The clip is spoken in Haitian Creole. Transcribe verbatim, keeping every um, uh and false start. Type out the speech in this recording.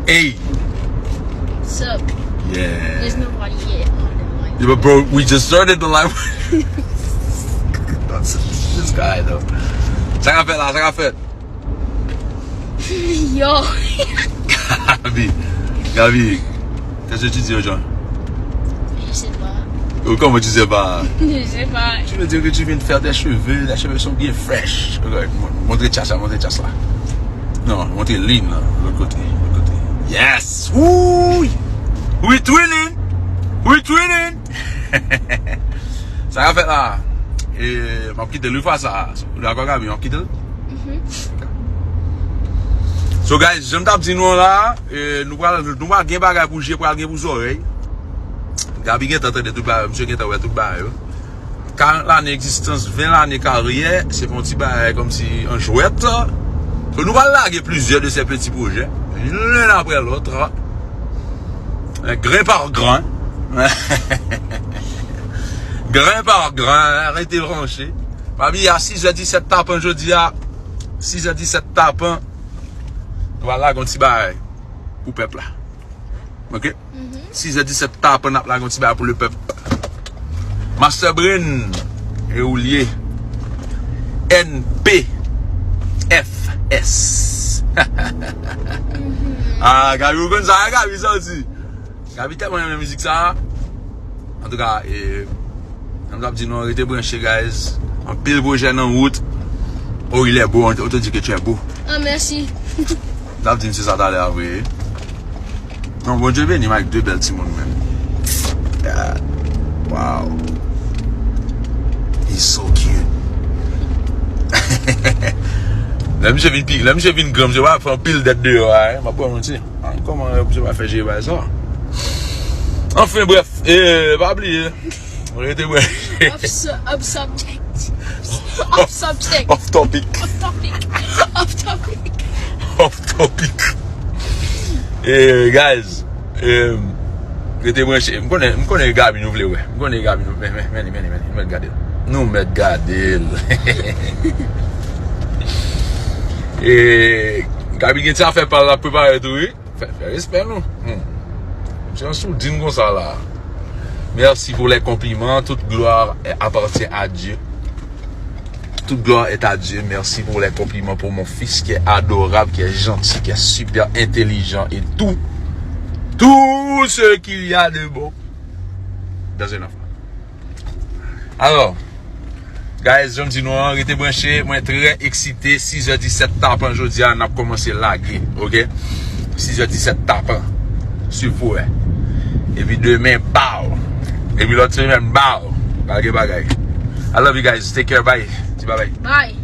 Hey. Sup? Yeah. There's nobody yet on the line. Yeah, but bro, we just started the live. This guy though. Sa k ap fèt la, sa k ap fèt. Yo. Gabi, Gabi, qu'est-ce que tu dis aux gens? Je sais pas. Oh, comment tu sais pas? Je sais pas. Tu veux dire que tu viens de faire tes cheveux, tes cheveux sont bien fraîches. Regarde, mon- montre tchas la, montre tchas la. Non, montre Lynn la, l'autre côté, l'autre côté. Yes! Wouy! We twinning! We twinning! Sa k ap fèt la? E, m ap kite l wi fwa sa. Ou dakò, Gabi? M ap kite l? So guys, jan m t ap di nou an la, e, nou pral nou pral gen bagay pou je, pral gen pou zòrèy. Gabi gentan tande tout bagay, misye gentan wè tout bagay yo. Karant lane egzistans, ven lane karyè, se pa yon ti bagay kòmsi an jwèt. So nou pral lage plizyè de se peti pwojè, youn apre lòt. Gren pa gren. Gren pa gren, rete branche. Pa bliye a sizè disèt tapan jodi a. Sizè disèt tapan. Nou pral lage yon ti bagay pou pèp la. Ok? Sizè disèt tapan n ap lage yon ti bagay pou le pèp. Master Brain, e ou l ye. N P F S. Ah, Gabi, ou konn sa, Gabi, sa osi. Gabi tèlman renmen mizik sa. Antouka, e, jan m t ap di nou, rete branche, guys. Anpil pwojè nan wout. Oh, il est beau, on te dit que tu es beau. Ah, merci. N ap di misye sa talè a vre. Non, Bondye beni m ak de bèl timoun menm. God. Wow. He's so cute. Lè misye vin pi, lè misye vin gran, misye va fè anpil dèt deyò a, hein. M ap ba w manti. Ah, kòman misye va fè jere bagay sa? Anfen, brèf, e, pa bliye. Rete branche. Off, su- off subject. Off subject. Off topic. Off topic. Off topic. Off topic. E, guys, e, rete branche. M konnen, m konnen Gabi nou vle wè. M konnen Gabi nou. Men, men, men, men, men, nou mèt gade l. Nou mèt gade l. E, Gabi gen ti afè pa l ap prepare tou, wi. Fè, fè respè nou. Hmm. Jan sou di m konsa la. Merci pour les compliments. Toute gloire appartient à Dieu. Toute gloire est à Dieu. Merci pour les compliments pour mon fils qui est adorable, qui est gentil, qui est super intelligent et tout, tout ce qu'il y a de bon dans un enfant. Alors, guys, jan m di nou an, rete branche. Mwen trè eksite. Sizè disèt tapan jodi a, n ap kòmanse lage, ok? Sizè disèt tapan. Swiv pou wè. Epi demen, baw. Epi lòt semèn, baw. Lage bagay. I love you guys. Take care. Bye. Di bye bye. Bye.